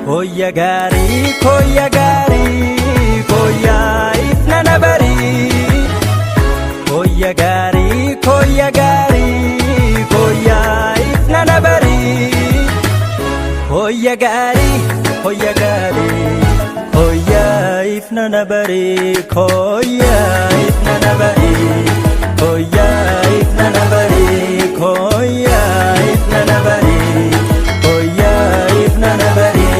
Koyya gaarii, koyya gaarii, koyyaa ifna na barii. Koyya gaarii, koyya gaarii, koyyaa ifna na barii. Koyya gaarii, koyya gaarii, koyyaa ifna na barii. Koyyaa ifna na barii. Koyyaa ifna na barii. Koyyaa ifna na barii. Koyyaa ifna na barii.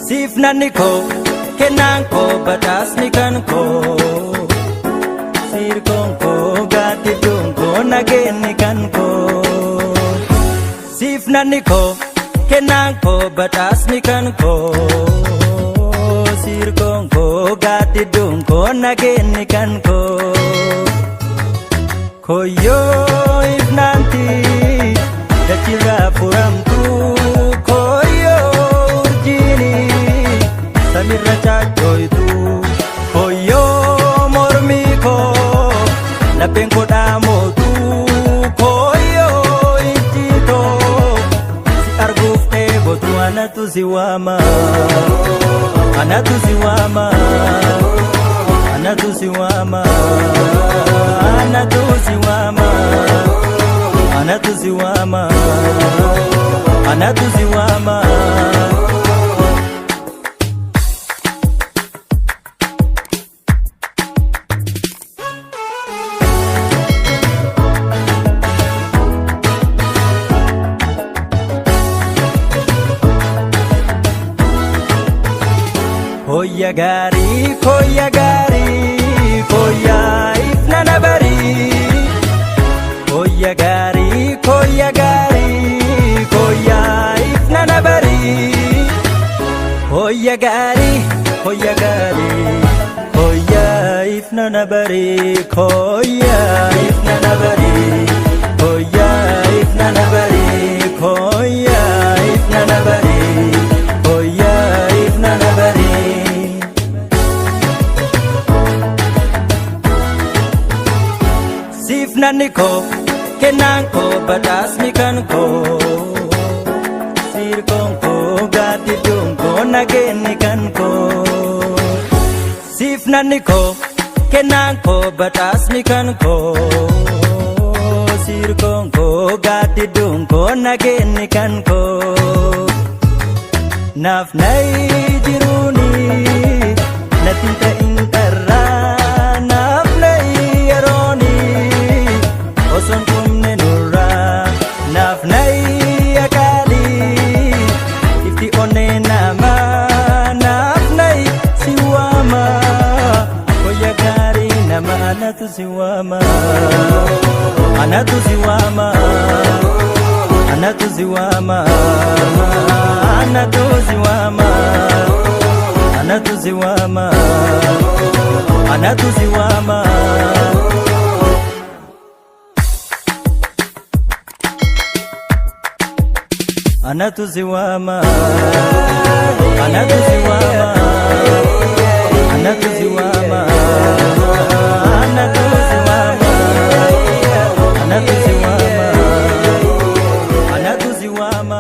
Siif nanni koo, kennaan koo, badhaasni kan koo. Sirkoon koo, gaaddidduun koo, nageenni kan koo. Siif nanni koo, kennaan koo, badhaasni kan koo. Sirkoon koo, gaaddidduun koo, nageenni kan koo. Koyyoo ifnaanti dachirraa furamtu, koyyoo urjiini samirra caaccoytu, koyyoo mormii koo lapheen koo dhaamootu, koyyoo ijjitoo si arguuf dheebotu. Anatu si waama, anatu si waama, anatu si waama, anatu si waama, anatu si waama, anatu si waama. Koyya gaarii, koyya gaarii, koyyaa ifna na barii. Koyya gaarii, koyya gaarii, koyyaa ifna na barii. Koyya gaarii, koyya gaarii, koyyaa ifna na barii. Koyyaa ifna na barii. Koyyaa ifna na barii. Koyyaa ifna na barii. Koyyaa ifna na barii. Siif nanni koo, kennaan koo, badhaasni kan koo. Sirkoon koo, gaaddidduun koo, nageenni kan koo. Siif nanni koo, kennaan koo, badhaasni kan koo. Sirkoon koo, gaaddidduun koo, nageenni kan koo. Naaf nayi jiruuni natti hin ta'in dharraa, naaf nayi yerooni osoon dhumne nurraa, naaf nayi akaalii ifti onnee namaa, naaf nayi si waama, koyya gaarii nama, anatu si waama, anatu si waama, anatu si waama, anatu si waama, anatu si waama, anatu si waama. Anatu si waama, anatu si waama, anatu si waama, anatu si waama, anatu si waama, anatu si waama.